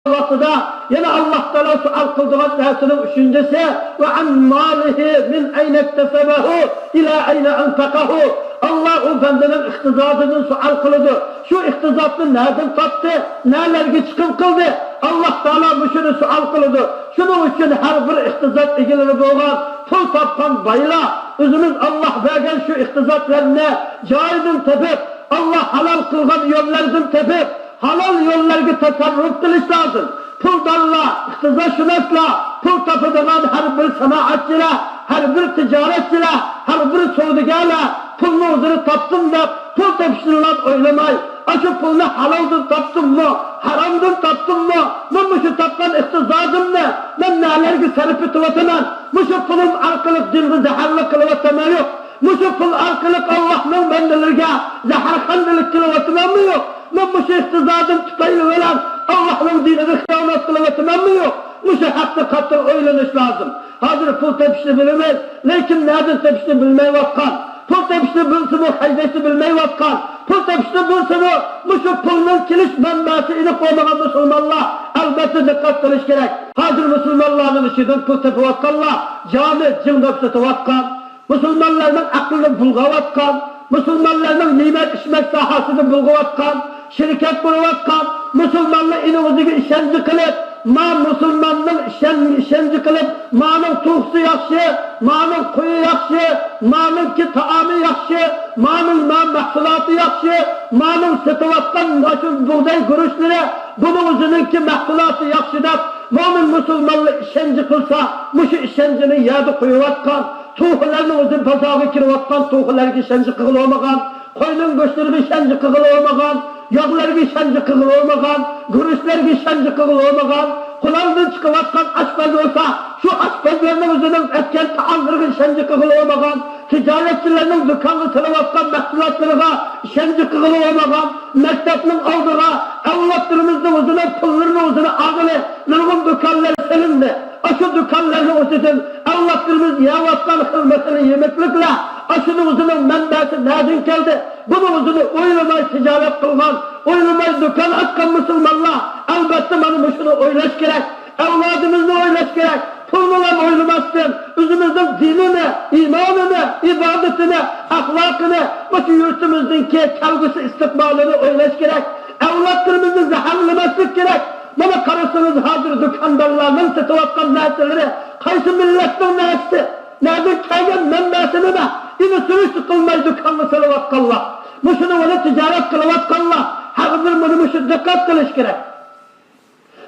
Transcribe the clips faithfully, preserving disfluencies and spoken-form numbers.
ۋاقتىدا يەنە ئاللاھ تائالا سوئال قىلىدىغان نەرسىنىڭ ئۈچىنچىسى، ۋە ئەن مالىھى مىن ئەينە ئىكتەسەبەھۇ ئىلە ئەينە ئەنفەقەھۇ. ئاللاھ ئۇ بەندىنىڭ ئىقتىسادىدىن سوئال قىلىدۇ. شۇ ئىقتىسادنى نەدىن تاپتى، نەلەرگە چىقىم قىلدى؟ ئاللاھ تائالا مۇشۇنى سوئال قىلىدۇ. شۇنىڭ ئۈچۈن ھەر بىر ئىقتىساد ئىگىلىرى بولغان، پۇل تاپقان بايلار، ئۆزىمىز ئاللاھ بەرگەن شۇ ئىقتىسادلارنى جايىدىن تېپىپ، ئاللاھ ھالال قىلغان يوللاردىن تېپىپ، ھالال يوللارغا تەسەررۇپ قىلىش لازىم. پۇلدارلار، ئىقتىسادشۇناسلار، پۇل تاپىدىغان ھەر بىر سانائەتچىلەر، ھەر بىر تىجارەتچىلەر، ھەر بىر سودىگەرلەر پۇلنى ئۆزىنى تاپتىم دەپ، پۇل تېپىشنىلا ئويلىماي، ئاشۇ پۇلنى ھالالدىن تاپتىممۇ، ھارامدىن تاپتىممۇ، مەن مۇشۇ تاپقان ئىقتىسادىمنى مەن نەلەرگە سەرپ ئېتىۋاتىمەن، مۇشۇ پۇلۇم ئارقىلىق دىنغا زەھەرلىك قىلىۋاتىمەن يوق، مۇشۇ پۇل ئارقىلىق ئاللاھنىڭ بەندىلىرىگە زەھەرخەندىلىك قىلىۋاتىمەنمۇ يوق، مەن مۇشۇ ئىقتىسادىم تۈپەيلى بىلەن ئاللاھنىڭ دىنىغا خىيانەت قىلىۋاتىمەنمۇ يوق، مۇشۇ ھەقتە قاتتىق ئويلىنىش لازىم. ھازىر پۇل تېپىشنى بىلىمىز، لېكىن نەدىن تېپىشنى بىلمەيۋاتقان، پۇل تېپىشنى بىلسىمۇ خەجلەشنى بىلمەيۋاتقان، پۇل تېپىشنى بىلسىمۇ مۇشۇ پۇلنىڭ كېلىش مەنبەسى ئېنىق بولمىغان مۇسۇلمانلار ئەلۋەتتە دىققەت قىلىش كېرەك. ھازىر مۇسۇلمانلارنىڭ ئىچىدىن پۇل تېپىۋاتقانلار جانى جىڭ دەپ سېتىۋاتقان، مۇسۇلمانلارنىڭ ئەقلىنى بۇلغاۋاتقان، مۇسۇلمانلارنىڭ يېمەك ئىچمەك ساھەسىنى بۇلغاۋاتقان، شىركەت قۇرۇۋاتقان، مۇسۇلمانلار ئېنى ئۆزىگە ئىشەنچ قىلىپ، ما مۇسۇلماننىڭ ئىشەن-، ئىشەنچ قىلىپ، مانىڭ توخۇسى ياخشى، مانىڭ قويى ياخشى، مانىڭكى تائامى ياخشى، مانىڭ ما مەھسۇلاتى ياخشى، مانىڭ سېتىۋاتقان ماشۇ بۇغداي گۈرۈچلىرى، بۇنىڭ ئۆزىنىڭكى مەھسۇلاتى ياخشى دەپ، مۆمىن مۇسۇلمانلار ئىشەنچ قىلسا، مۇشۇ ئىشەنچىنى يەردە قويۇۋاتقان، توخۇلارنىڭ ئۆزى بازارغا كىرىۋاتقان توخۇلارغا ئىشەنچ قىلغىلى بولمىغان، قوينىڭ گۆشلىرىگە ئىشەنچ قىلغىلى بولمىغان، ياغلارغا ئىشەنچ قىلغىلى بولمىغان، گۈرۈچلەرگە ئىشەنچ قىلغىلى بولمىغان، قولىدىن چىقىۋاتقان ئاشپەز بولسا، شۇ ئاشپەزلەرنىڭ ئۆزىنىڭ ئەتكەن تائاملىرىغا ئىشەنچ قىلغىلى بولمىغان، تىجارەتچىلەرنىڭ دۇكانغا سېلىۋاتقان مەھسۇلاتلىرىغا ئىشەنچ قىلغىلى بولمىغان، مەكتەپنىڭ ئالدىغا ئەۋلادلىرىمىزنىڭ ئۆزىنىڭ پۇللىرىنى ئۆزىنى ئالغىلى نۇرغۇن دۇكانلار سېلىندى. ئاشۇ دۇكانلارنىڭ ئۆزىدىن ئەۋلادلىرىمىز يەۋاتقان خىل مەسىلە يېمەكلىكلەر، ئاشۇنىڭ ئۆزىنىڭ مەنبەسى نەدىن كەلدى؟ بۇنىڭ ئۆزىنى ئويلىماي تىجارەت قىلغان، ئويلىماي دۇكان ئاچقان مۇسۇلمانلار ئەلۋەتتە مانا مۇشۇنى ئويلاش كېرەك. ئەۋلادىمىزنى ئويلاش كېرەك. پۇلنىلا ئويلىماستىن، ئۆزىمىزنىڭ دىنىنى، ئىمانىنى، ئىبادىتىنى، ئەخلاقىنى، مۇشۇ يۇرتىمىزنىڭكى كەلگۈسى ئىستىقبالىنى ئويلاش كېرەك. ئەۋلادلىرىمىزنى زەھەرلىمەسلىك كېرەك. مانا قارىسىڭىز، ھازىر دۇكاندارلارنىڭ سېتىۋاتقان نەرسىلىرى قايسى مىللەتنىڭ نەرسىسى؟ نەدىن كەلگەن، مەنبەسى نېمە؟ ئېنى سۈرۈشتە قىلماي دۇكانغا سېلىۋاتقانلار، مۇشۇنىڭ بىلەن تىجارەت قىلىۋاتقانلار، ھەر بىر مانا مۇشۇ دىققەت قىلىش كېرەك.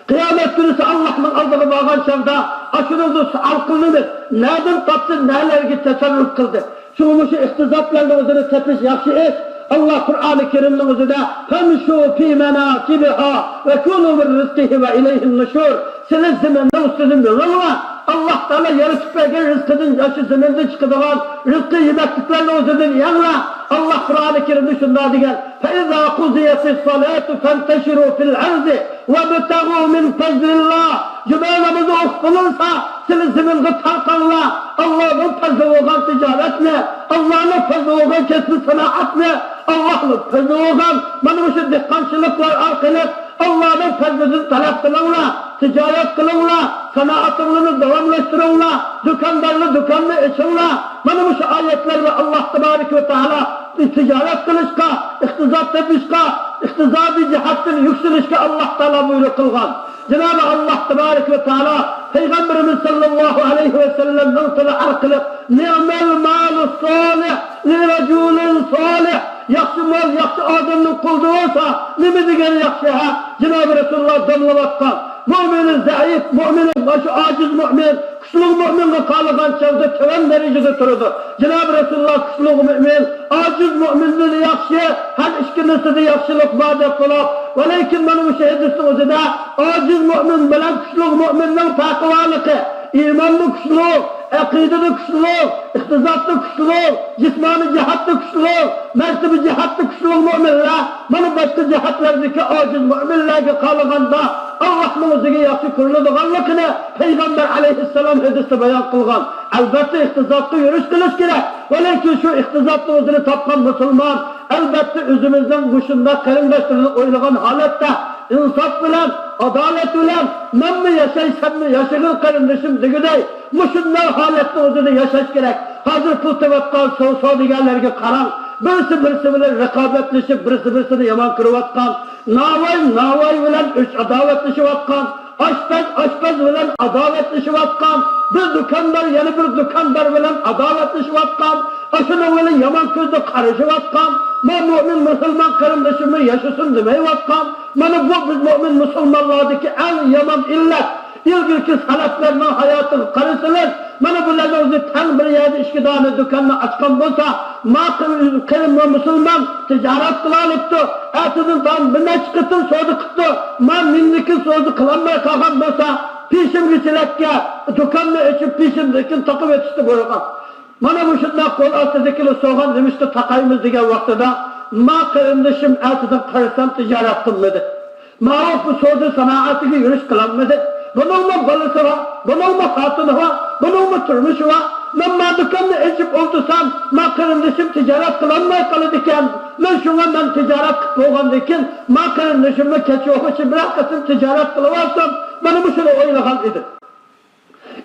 قىيامەت كۈنىسى ئاللاھنىڭ ئالدىغا بارغان چاغدا ئاشۇنىڭدىن سوئال قىلىنىمىز، نەدىن تاپتى، نەلەرگە تەسەررۇپ قىلدى؟ شۇڭا مۇشۇ ئىقتىسادلارنىڭ ئۆزىنى تېپىش ياخشى ئىش. ئاللاھ قۇرئانى كەرىمنىڭ ئۆزىدە، فامشوا في مناكبها وكلوا من رزقه وإليه النشور. سىلەر زېمىننىڭ ئۈستىدە مېڭىڭلار. ئاللاھ تائالا يارىتىپ بەرگەن رىزقىدىن، ئاشۇ زېمىندىن چىقىدىغان رىزقى يېمەكلىكلەرنىڭ ئۆزىدىن يەڭلار. ئاللاھ قۇرئانى كەرىمدە شۇنداق دېگەن، فإذا قضيت الصلاة فانتشروا في الأرض وابتغوا من فضل الله. جۈمە نامىزى ئوقۇپ بولۇنسا، سىلى زېمىنغا تارقاڭلار. ئاللانىڭ پەزلى بولغان تىجارەتنى، ئاللانىڭ پەزلى بولغان كەسپى سانائەتنى، ئاللانىڭ پەزلى بولغان مانا مۇشۇ دېھقانچىلىقلار ئارقىلىق ئاللانىڭ پەزلىدىن تەلەپ قىلىڭلار، تىجارەت قىلىڭلار، سانائىتىڭلارنى داۋاملاشتۇرۇڭلار، دۇكاندارلار دۇكاننى ئېچىڭلار. مانا مۇشۇ ئايەتلەردە ئاللاھ تەبارەك ۋە تائالا تىجارەت قىلىشقا، ئىقتىساد تېپىشقا، ئىقتىسادىي جەھەتتىن يۈكسىلىشكە ئاللاھ تائالا بۇيرۇق قىلغان. جانابى ئاللاھ تەبارەك ۋە تائالا پەيغەمبىرىمىز ساللاللاھۇ ئەلەيھى ۋەسەللەمنىڭ تىلى ئارقىلىق، نىئمەل مالۇس سالىھ لىرەجۇلىن سالىھ. ياخشى مال ياخشى ئادەمنىڭ قولىدا بولسا، نېمە دېگەن ياخشى، ھە؟ جانابى رەسۇلۇللاھ دەملەۋاتقان، مۆمىنى زەئىپ، مۆمىنى مانا شۇ ئاجىز مۆمىن، كۈچلۈك مۆمىنگە قارىغان چاغدا تۆۋەن دەرىجىدە تۇرىدۇ. جانابى رەسۇلۇللاھ كۈچلۈك مۆمىن، ئاجىز مۆمىندىن ياخشى، ھەر ئىككىلىسىدە ياخشىلىق بار دەپ بولۇپ، ۋەلەكىن مانا مۇشۇ ھەدىسنىڭ ئۆزىدە ئاجىز مۆمىن بىلەن كۈچلۈك مۆمىننىڭ پەرقى بارلىقى، ئىمانمۇ كۈچلۈك، ئەقىدىدە كۈچلۈك، ئىقتىسادتا كۈچلۈك، جىسمانىي جەھەتتە كۈچلۈك، مەرتىبە جەھەتتە كۈچلۈك مۆمىنلەر مانا باشقا جەھەتلەردىكى ئاجىز مۆمىنلەرگە قارىغاندا ئاللاھنىڭ ئۆزىگە ياخشى كۆرۈلىدىغانلىقىنى پەيغەمبەر ئەلەيھىسسالام ھەدىستە بايان قىلغان. ئەلۋەتتە، ئىقتىسادقا يۈرۈش قىلىش كېرەك. ۋەلەكىن شۇ ئىقتىسادنىڭ ئۆزىنى تاپقان مۇسۇلمان، ئەلۋەتتە، ئۆزىمىزنىڭ مۇشۇنداق قېرىنداشلىرىنى ئويلىغان ھالەتتە، ئىنساپ بىلەن، ئادالەت بىلەن، مەنمۇ ياشاي، سەنمۇ ياشىغىن قېرىندىشىم دېگۈدەك، مۇشۇنداق ھالەتنىڭ ئۆزىدە ياشاش كېرەك. ھازىر پۇل تېپىۋاتقان سو-، سودىگەرلەرگە قاراڭ، بىرسى بىرسى بىلەن رىقابەتلىشىپ، بىرسى بىرسىنى يامان كۆرۈۋاتقان، ناۋاي ناۋاي بىلەن ئۆچ ئاداۋەتلىشىۋاتقان، ئاشپەز ئاشپەز بىلەن ئاداۋەتلىشىۋاتقان، بىر دۇكاندار يەنە بىر دۇكاندار بىلەن ئاداۋەتلىشىۋاتقان، ئاشۇنىڭ بىلەن يامان كۆزدە قارىشىۋاتقان، ما مۆمىن مۇسۇلمان قېرىندىشىمنى ياشىسۇن دېمەيۋاتقان، مانا بۇ بىز مۆمىن مۇسۇلمانلاردىكى ئەڭ يامان ئىللەت. ئىلگىرىكى سەلەفلەرنىڭ ھاياتىغا قارىسىڭىز، مانا بۇلارنىڭ ئۆزى تەڭ بىر يەردە ئىككى دانە دۇكاننى ئاچقان بولسا، ما قېرىندىشىم مۇسۇلمان تىجارەت قىلالىپتۇ، ئەتىدىن تاڭ بىر نەچچە قېتىم سودا قىپتۇ، ما مېنىڭكى سودا قىلالماي قالغان بولسا، پېشىمگىچىلەككە دۇكاننى ئېچىپ، پېشىمدىكىنى تاقىۋېتىشنى بۇيرۇغان. مانا مۇشۇنداق قول ئاستىدىكىلەر سوغان نېمىشقا تاقايمىز دېگەن ۋاقتىدا، ما قېرىندىشىم ئەتىدىن قارىسام تىجارەت قىلمىدى. ماۋۇ بۇ سودا سانائەتىگە يۈرۈش قىلالمىدى. بۇنىڭمۇ بالىسى بار، بۇنىڭمۇ خوتۇنى بار، بۇنىڭمۇ تۇرمۇشى بار. مەن ما دۇكاننى ئېچىپ ئولتۇرسام، ما قېرىندىشىم تىجارەت قىلالماي قالىدىكەن. مەن شۇڭا مەن تىجارەت قىلىپ بولغاندىن كېيىن، ما قېرىندىشىمنى كەچۈرگۈچى بىرەر قېتىم تىجارەت قىلىۋالسام، مانا مۇشۇنى ئويلىغان ئىدىم.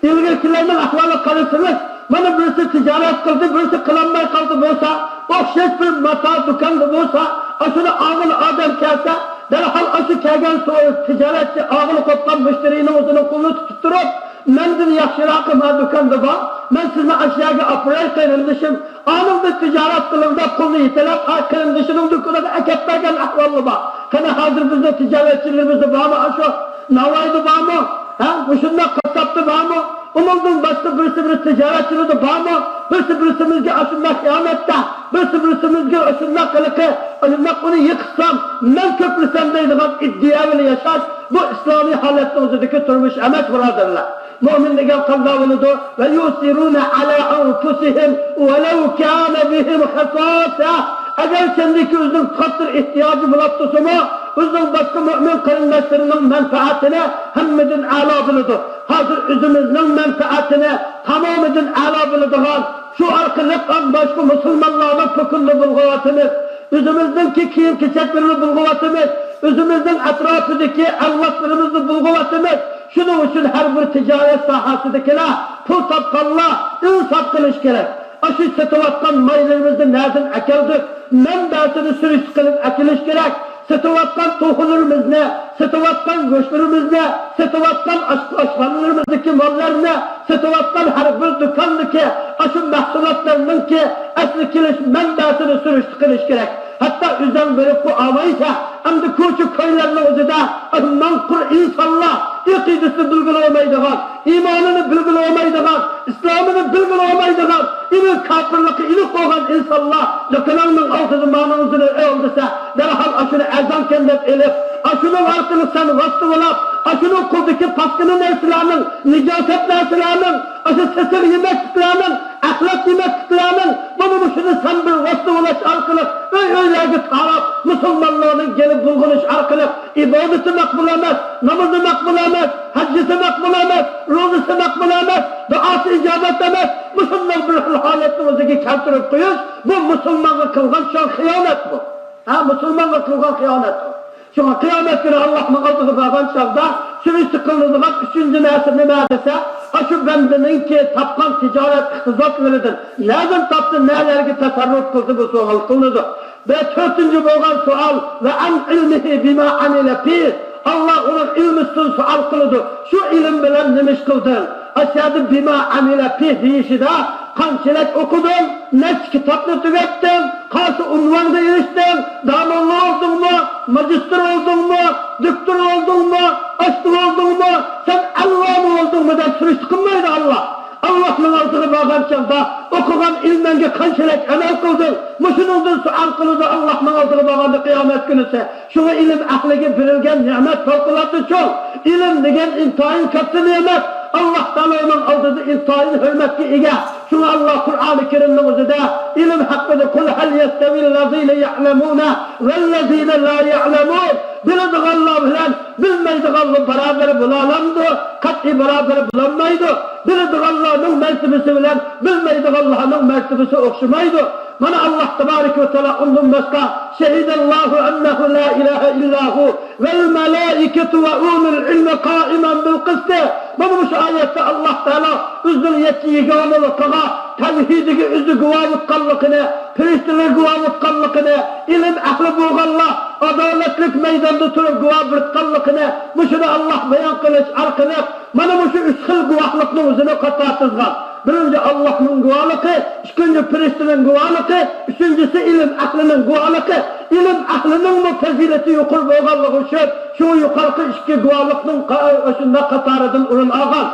ئىلگىرىكىلەرنىڭ ئەھۋالىغا قارىسىڭىز، مانا بىرسى تىجارەت قىلدى، بىرسى قىلالماي قالدى بولسا، ئوخشاش بىر ماتا دۇكاندا بولسا، ئاشۇنى ئالغىلى ئادەم كەلسە، دەرھال ئاشۇ كەلگەن سو-، تىجارەتچى ئالغىلى قوپقان مۇشتەرىنىڭ ئۆزىنىڭ قولىنى تۇتۇپ تۇرۇپ، مەندىن ياخشىراقى ما دۇكاندا بار، مەن سىزنى ئاشۇ يەرگە ئاپىراي قېرىندىشىم، ئانىڭدىن تىجارەت قىلىڭ دەپ قولىنى يېتىلەپ، ئا، قېرىندىشىنىڭ دۇكىنىغا ئەكەپ بەرگەن ئەھۋاللار بار. قېنى ھازىر بىزنىڭ تىجارەتچىلىرىمىزدە بارمۇ ئاشۇ؟ ناۋايدا بارمۇ؟ ھە؟ مۇشۇنداق قاسساپتا بارمۇ؟ ئۇنىڭدىن باشقا بىرسى بىر تىجارەتچىلىرىدە بارمۇ؟ بىرسى بىرسىمىزگە ئاشۇنداق خىيانەتتە، بىرسى بىرسىمىزگە ئاشۇنداق ھېلىقى، ئاشۇنداق ئۇنى يىقىتسام، مەن كۆپلىسەم دەيدىغان ئىدىيە بىلەن ياشاش، بۇ ئىسلامىي ھالەتنىڭ ئۆزىدىكى تۇرمۇش ئەمەس، بۇرادەرلەر. مۆمىن دېگەن قانداق بولىدۇ؟ ۋە يۇسىرۇنە ئەلا ئەنفۇسىھىم ۋەلەۋ كانە بىھىم خەساسە. ئەگەر چەندىكى ئۆزىنىڭ قاتتىق ئېھتىياجى بولۇپ تۇرسىمۇ، ئۆزىنىڭ باشقا مۆمىن قېرىنداشلىرىنىڭ مەنپەئەتىنى ھەممىدىن ئەلا بىلىدۇ. ھازىر ئۆزىمىزنىڭ مەنپەئەتىنى تامامىدىن ئەلا بىلىدىغان، شۇ ئارقىلىق باشقا مۇسۇلمانلارنىڭ پوكۇنىنى بۇلغىۋاتىمىز. ئۆزىمىزنىڭكى كىيىم-كېچەكلىرىنى بۇلغىۋاتىمىز. ئۆزىمىزنىڭ ئەتراپىدىكى ئەۋلادلىرىمىزنى بۇلغىۋاتىمىز. شۇنىڭ ئۈچۈن ھەر بىر تىجارەت ساھەسىدىكىلەر، پۇل تاپقانلار ئىنساپ قىلىش كېرەك. ئاشۇ سېتىۋاتقان مايلىرىمىزنى نەدىن ئەكەلدۇق؟ مەنبەسىنى سۈرۈشتە قىلىپ ئەكېلىش كېرەك. سېتىۋاتقان توخۇلىرىمىزنى، سېتىۋاتقان گۆشلىرىمىزنى، سېتىۋاتقان ئاش-، ئاشخانىلىرىمىزدىكى ماللارنى، سېتىۋاتقان ھەر بىر دۇكاندىكى ئاشۇ مەھسۇلاتلارنىڭكى ئەسلى كېلىش مەنبەسىنى سۈرۈشتە قىلىش كېرەك. ھەتتا ئۆزەڭ بېرىپ بۇ ئالمايسا، ئەمدى كوچا-كويلارنىڭ ئۆزىدە ماڭقۇر ئىنسانلار، ئەقىدىسىنى بىلگىلى بولمايدىغان، ئىمانىنى بىلگىلى بولمايدىغان، ئىسلامىنى بىلگىلى بولمايدىغان، ئىنى كاپىرلىققا ئىلىق بولغان ئىنسانلار دۇكىنىڭنىڭ ئالدىدا مانىڭىزنى ئۆلدۈرسە، دەرھال ئاشۇنى ئەرزانكەن دەپ ئېلىپ، ئاشۇنىڭ ئارقىلىق سەن ۋاسىتە بولۇپ، ئاشۇنىڭ قولىدىكى پاسكىنا نەرسىلەرنىڭ، نىجاسەت نەرسىلەرنىڭ، ئاشۇ سېسىق يېمەكلىكلەرنىڭ، ئەخلەت يېمەكلىكلەرنىڭ، مانا مۇشۇنى سەن بىر ۋاسىتە بولۇش ئارقىلىق، ئۆي-ئۆيلەرگە تاراپ، مۇسۇلمانلارنىڭ گېلى بۇلغىنىش ئارقىلىق، ئىبادىتى مەقبۇل ئەمەس، نامىزى مەقبۇل ئەمەس، ھەججىسى مەقبۇل ئەمەس، روزىسى مەقبۇل ئەمەس، دۇئاسى ئىجابەت ئەمەس، مۇشۇنداق بىر خىل ھالەتنى ئۆزىگە كەلتۈرۈپ قويۇش، بۇ مۇسۇلمانغا قىلغان چوڭ خىيانەت بۇ. ھە، مۇسۇلمانغا قىلغان خىيانەت بۇ. شۇڭا قىيامەت كۈنى ئاللاھنىڭ ئالدىغا بارغان چاغدا سۈرۈشتە قىلىنىدىغان ئۈچىنچى نەرسە نېمە دېسە، ئاشۇ بەندىنىڭكى تاپقان تىجارەت ئىقتىسادلىرىدىن نەدىن تاپتى، نەلەرگە تەسەررۇپ قىلدى، بۇ سوئال قىلىنىدۇ. ۋە تۆتىنچى بولغان سوئال، ۋە ئەن ئىلمىھى بىما ئەمىلە فىھ. ئاللا ئۇنىڭ ئىلمىسىدىن سوئال قىلىدۇ. شۇ ئىلىم بىلەن نېمە ئىش قىلدىڭ؟ ئاشۇ يەردە بىما ئەمىلە فىھ دېيىشىدە، قانچىلىك ئوقۇدۇڭ؟ نەچچە كىتابنى تۈگەتتىڭ؟ قايسى ئۇنۋانغا ئېرىشتىڭ؟ داموللا بولدۇڭمۇ؟ ماگىستر بولدۇڭمۇ؟ دوكتور بولدۇڭمۇ؟ ئاشنا بولدۇڭمۇ؟ سەن ئەللامە بولدۇڭمۇ دەپ سۈرۈشتە قىلمايدۇ ئاللا. ئاللاھنىڭ ئالدىغا بارغان چاغدا ئوقۇغان ئىلمىڭگە قانچىلىك ئەمەل قىلدىڭ؟ مۇشۇنىڭدىن سوئال قىلىدۇ ئاللاھنىڭ ئالدىغا بارغاندا قىيامەت كۈنىسى. شۇڭا ئىلىم ئەھلىگە بېرىلگەن نېمەت پەۋقۇلئاددە چوڭ. ئىلىم دېگەن ئىنتايىن كاتتا نېمەت. ئاللاھ تائالا ئۇنىڭ ئالدىدا ئىنتايىن ھۆرمەتكە ئىگە. شۇڭا ئاللاھ قۇرئانى كەرىمنىڭ ئۆزىدە ئىلىم ھەققىدە، قۇل ھەل يەستەۋىللەزىنە يەئلەمۇنە ۋەللەزىنە لا يەئلەمۇن. بىلىدىغانلار بىلەن بىلمەيدىغانلار بارابەر بولالامدۇ؟ قەتئىي بارابەر بولالمايدۇ. بىلىدىغانلارنىڭ مەرتىۋىسى بىلەن بىلمەيدىغانلارنىڭ مەرتىۋىسى ئوخشىمايدۇ. مانا، ئاللاھ تابارەكە ۋە تائالا ئۇندىن باشقا، شەھىدەللاھۇ ئەننەھۇ لا ئىلاھە ئىللا ھۇ ۋەل مەلائىكەتۇ ۋە ئۇلۇل ئىلمى قائىمەن بىل قىستى. مانا مۇشۇ ئايەتتە ئاللاھ تائالا ئۆزىنىڭ يەتتە يېگانىلىقىغا، تەۋھىدىگە ئۆزى گۇۋاھلىققانلىقىنى، پەرىشتىلەر گۇۋاھلىققانلىقىنى، ئىلىم ئەھلى بولغانلار ئادالەتلىك مەيداندا تۇرۇپ گۇۋاھ بېرىدىغانلىقىنى، مۇشۇنى ئاللاھ بايان قىلىش ئارقىلىق، مانا مۇشۇ ئۈچ خىل گۇۋاھلىقنىڭ ئۆزىنى قاتارتىزغان. بىرىنچى، ئاللاھنىڭ گۇۋاھلىقى، ئىككىنچى، پەرىشتىنىڭ گۇۋاھلىقى، ئۈچىنچىسى، ئىلىم ئەھلىنىڭ گۇۋاھلىقى. ئىلىم ئەھلىنىڭمۇ پەزىلىتى يۇقىرى بولغانلىقى ئۈچۈن، شۇ يۇقىرىقى ئىككى گۇۋاھلىقنىڭ قا-، شۇنداق قاتارىدىن ئورۇن ئالغان.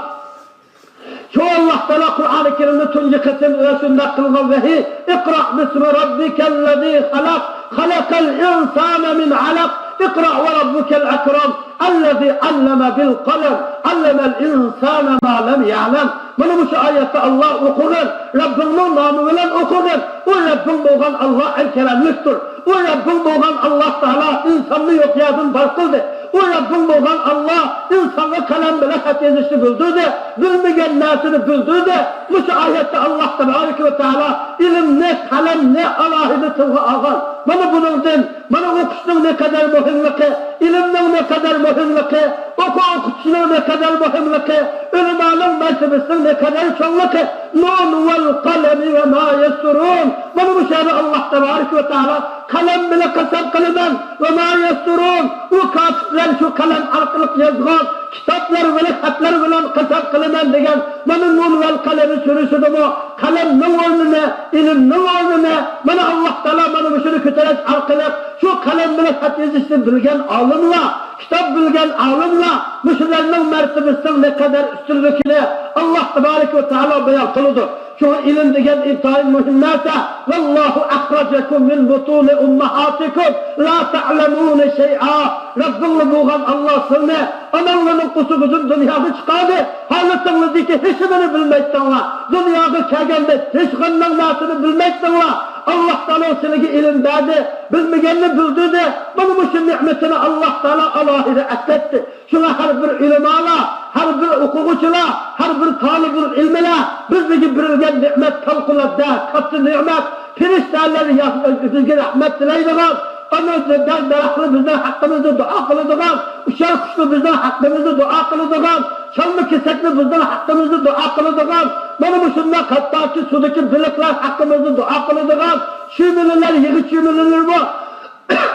شۇ ئاللاھ تائالا قۇرئانى كەرىمدە تۇنجى قېتىم شۇنداق قىلغان ۋەھىي، اقرأ باسم ربك الذي خلق، خلق الإنسان من علق، اقرأ وربك الأكرم، الذي علم بالقلم، علم الإنسان ما لم يعلم. مانا مۇشۇ ئايەتتە ئاللاھ ئوقۇغىن، رەببىڭنىڭ نامى بىلەن ئوقۇغىن. ئۇ رەببىڭ بولغان ئاللاھ ئەڭ كەرەملىكتۇر. ئۇ رەببىڭ بولغان ئاللاھ تائالا ئىنساننى يوق يەردىن بار قىلدى. ئۇ رەببىڭ بولغان ئاللاھ ئىنسانغا قەلەم بىلەن خەت يېزىشنى بىلدۈردى. بىلمىگەن نەرسىنى بىلدۈردى. مۇشۇ ئايەتتە ئاللاھ تابارەكە ۋە تائالا ئىلىمنى، قەلەمنى ئالاھىدە تىلغا ئالغان. مانا بۇنىڭدىن، مانا ئوقۇشنىڭ نەقەدەر مۇھىملىقى، ئىلىمنىڭ نەقەدەر مۇھىملىقى، ئوقۇ ئوقۇتۇشنىڭ نەقەدەر مۇھىملىقى، ئۆلىمانىڭ مەرتىۋىسىنىڭ نەقەدەر چوڭلۇقى. نۇن ۋەل قەلەمى ۋە ما يەسسۇرۇن. مانا مۇشۇ يەردە ئاللاھ تابارەكە ۋە تائالا قەلەم بىلەن قەسەم قىلىمەن، ۋە ما يەسسۇرۇن، ئۇ كاتىپلەر شۇ قەلەم ئارقىلىق يازغان كىتابلار بىلەن، خەتلەر بىلەن قەسەم قىلىمەن دېگەن. مانا نۇن ۋەل قەلەمى سۈرىسىدىمۇ قەلەمنىڭ ئورنىنى، ئىلىمنىڭ ئورنىنى، مانا ئاللاھ تائالا مانا مۇشۇنى كۆتۈرۈش ئارقىلىق شۇ قەلەم بىلەن خەت يېزىشنى بىلگەن ئالىملار، كىتاب بىلگەن ئالىملار مۇشۇلارنىڭ مەرتىۋىسىنىڭ نەقەدەر ئۈستۈنلۈكىنى ئاللاھ تابارەكە ۋە تائالا بايان قىلىدۇ. شۇڭا ئىلىم دېگەن ئىنتايىن مۇھىم نەرسە. ۋەللاھۇ ئەخرەجەكۇم مىن بۇتۇنى ئۇممەھاتىكۇم لا تەئلەمۇنە شەيئا. رەببىڭلار بولغان ئاللاھ سىلەرنى ئاناڭلارنىڭ قۇسىقىدىن دۇنياغا چىقاردى. ھالىتىڭلاردىكى ھېچنېمىنى بىلمەيتتىڭلار. دۇنياغا كەلگەندە ھېچقانداق نەرسىنى بىلمەيتتىڭلار. ئاللاھ تائالا سىلەرگە ئىلىم بەردى. بىلمىگەننى بىلدۈردى. مانا مۇشۇ نېمىتىنى ئاللاھ تائالا ئالاھىدە ئەسلەتتى. شۇڭا ھەر بىر ئۆلىمالار، ھەر بىر ئوقۇغۇچىلار، ھەر بىر تالىبۇل ئىلمىلەر بىزگە بېرىلگەن نېمەت پەۋقۇلئاددە كاتتا نېمەت. پەرىشتىلەر يا-، بىزگە رەھمەت تىلەيدىغان، ئانا دەل-دەرەخلەر بىزنىڭ ھەققىمىزدە دۇئا قىلىدىغان، ئۇچار قۇشلار بىزنىڭ ھەققىمىزدە دۇئا قىلىدىغان، چالما كېسەكلەر بىزنىڭ ھەققىمىزدە دۇئا قىلىدىغان، مانا مۇشۇنداق ھەتتاكى سۇدىكى بېلىقلار ھەققىمىزدە دۇئا قىلىدىغان، چۈمۈلىلەر، يىغا چۈمۈلىلىرىمۇ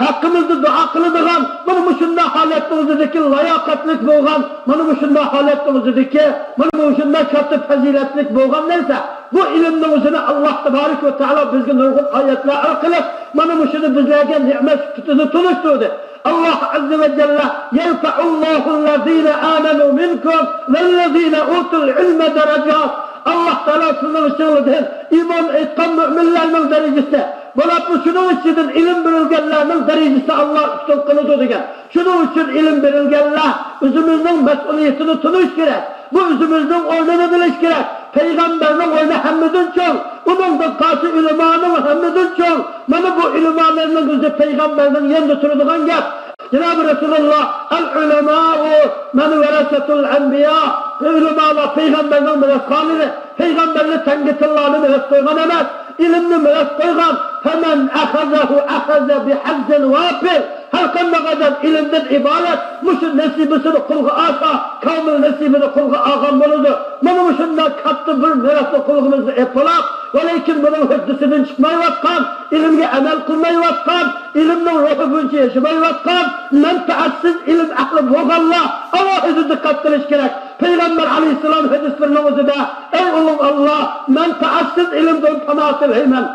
ھەققىمىزدە دۇئا قىلىدىغان، مانا مۇشۇنداق ھالەتنىڭ ئۆزىدىكى لاياقەتلىك بولغان، مانا مۇشۇنداق ھالەتنىڭ ئۆزىدىكى، مانا مۇشۇنداق كاتتا پەزىلەتلىك بولغان نەرسە، بۇ ئىلىمنىڭ ئۆزىنى ئاللاھ تابارەك ۋە تائالا بىزگە نۇرغۇن ئايەتلەر ئارقىلىق مانا مۇشۇنى بىزلەرگە نېمەت سۈپىتىدە تونۇشتۇردى. ئاللاھ ئەززە ۋە جەللە، يەرفەئۇللاھۇللەزىنە ئامەنۇ مىنكۇم ۋەللەزىنە ئۇتۇل ئىلمە دەرەجات. ئاللاھ تائالا سىزنىڭ ئىچىڭلاردىن ئىمان ئېيتقان مۆمىنلەرنىڭ دەرىجىسى، بولۇپمۇ شۇنىڭ ئىچىدىن ئىلىم بېرىلگەنلەرنىڭ دەرىجىسىنى ئاللاھ ئۈستۈن قىلىدۇ دېگەن. شۇنىڭ ئۈچۈن ئىلىم بېرىلگەنلەر ئۆزىمىزنىڭ مەسئۇلىيىتىنى تونۇش كېرەك. بۇ ئۆزىمىزنىڭ ئورنىنى بىلىش كېرەك. پەيغەمبەرنىڭ ئورنى ھەممىدىن چوڭ. ئۇنىڭدىن قالسا ئۆلىمانىڭ ھەممىدىن چوڭ. مانا بۇ ئۆلىمالارنىڭ ئۆزى پەيغەمبەرنىڭ يېنىدا تۇرىدىغان گەپ. جانابى رەسۇلۇللاھ، ئەل ئۇلەمائۇ مەن ۋەرەسەتۇل ئەنبىيا. ئۆلىمالار پەيغەمبەرنىڭ مىراسخورلىرى. پەيغەمبەرلەر تەڭگە تىللارنى مىراس قويغان ئەمەس، ئىلىمنى مىراس قويغان. فەمەن ئەخەزەھۇ ئەخەزە بىھەززىن ۋافىر. ھەرقانداق ئادەم ئىلىمدىن ئىبارەت مۇشۇ نېسىبىسىنى قولغا ئالسا، كامىل نېسىبىنى قولغا ئالغان بولىدۇ. مانا مۇشۇنداق كاتتا بىر مىراسنى قولىمىزغا ئېلىپ بولاپ، ۋەلەكىن بۇنىڭ ھۆددىسىدىن چىقمايۋاتقان، ئىلىمگە ئەمەل قىلمايۋاتقان، ئىلىمنىڭ روھى بويىچە ياشىمايۋاتقان مەنپەئەتسىز ئىلىم ئەھلى بولغانلار ئالاھىدە دىققەت قىلىش كېرەك. پەيغەمبەر ئەلەيھىسسالام ھەدىسلىرىنىڭ ئۆزىدە، ئەي ئۇلۇغ ئاللاھ، مەنپەئەتسىز ئىلىمدىن پانا تىلەيمەن.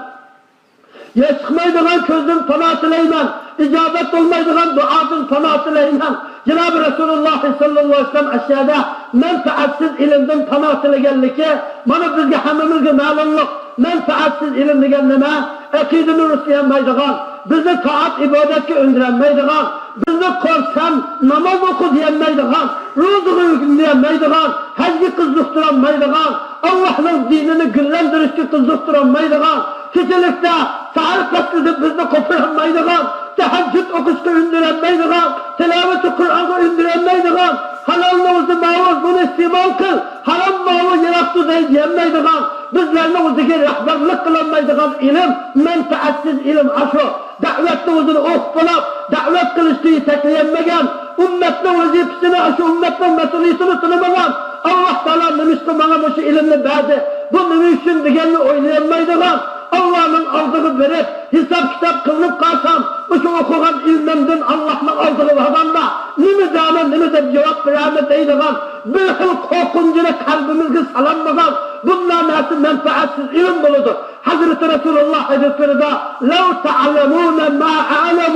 ياش چىقمايدىغان كۆزدىن پانا تىلەيمەن. ئىجابەت بولمايدىغان دۇئادىن پانا تىلەيمەن. جانابى رەسۇلۇللاھ سەللەللاھۇ ئەلەيھى ۋەسەللەم ئەشيادا مەنپەئەتسىز ئىلىمدىن پانا تىلىگەنلىكى، مانا بىزگە ھەممىمىزگە مەلۇملۇق. مەنپەئەتسىز ئىلىم دېگەن نېمە؟ ئەقىدىنى رۇسلىيالمايدىغان، بىزنى تائەت ئىبادەتكە ئۈندۈرەلمەيدىغان، بىزنى قورسام ناماز ئوقۇ دېيەلمەيدىغان، روزىغا ئۆگۈن دېيەلمەيدىغان، ھەجگە قىزىقتۇرالمايدىغان، ئاللاھنىڭ دىنىنى گۈللەندۈرۈشكە قىزىقتۇرالمايدىغان، كېچىلىكتە سەھەر پەسلىدە بىزنى قوپۇرالمايدىغان، تەھەججۇد ئوقۇشقا ئۈندىرەلمەيدىغان، تىلاۋىتى قۇرئانغا ئۈندىرەلمەيدىغان، ھالالنى ئۆزى ماۋۇ، بۇنى ئىستېمال قىل، ھارام ماۋۇ، يىراق تۇر دەيدىغان، بىزلەرنىڭ ئۆزىگە رەھبەرلىك قىلالمايدىغان ئىلىم، مەنپەئەتسىز ئىلىم ئاشۇ. دەۋەتنىڭ ئۆزىنى ئوقۇپ بولاپ، دەۋەت قىلىشتا يېتەكلىيەلمىگەن، ئۈممەتنىڭ ۋەزىپىسىنى، ئاشۇ ئۈممەتنىڭ مەسئۇلىيىتىنى تونۇمىغان، ئاللا تائالا نېمىشقا ماڭا مۇشۇ ئىلىمنى بەردى، بۇ نېمە ئۈچۈن دېگەننى ئويلىيالمايدىغان، ئاللانىڭ ئالدىغا بېرىپ، ھېساب-كىتاب قىلىنىپ قالسام، مۇشۇ ئوقۇغان ئىلمىمدىن ئاللانىڭ ئالدىغا بارغاندا نېمە دەيمەن، نېمە دەپ جاۋاب بېرەمەن دەيدىغان بىر خىل قورقۇنچنى قەلبىمىزگە سالالمىغان، بۇنداق نەرسە مەنپەئەتسىز ئىلىم بولىدۇ. ھەزرىتى رەسۇلۇللا ھەدىسلىرىدە، لو تعلمون ما أعلم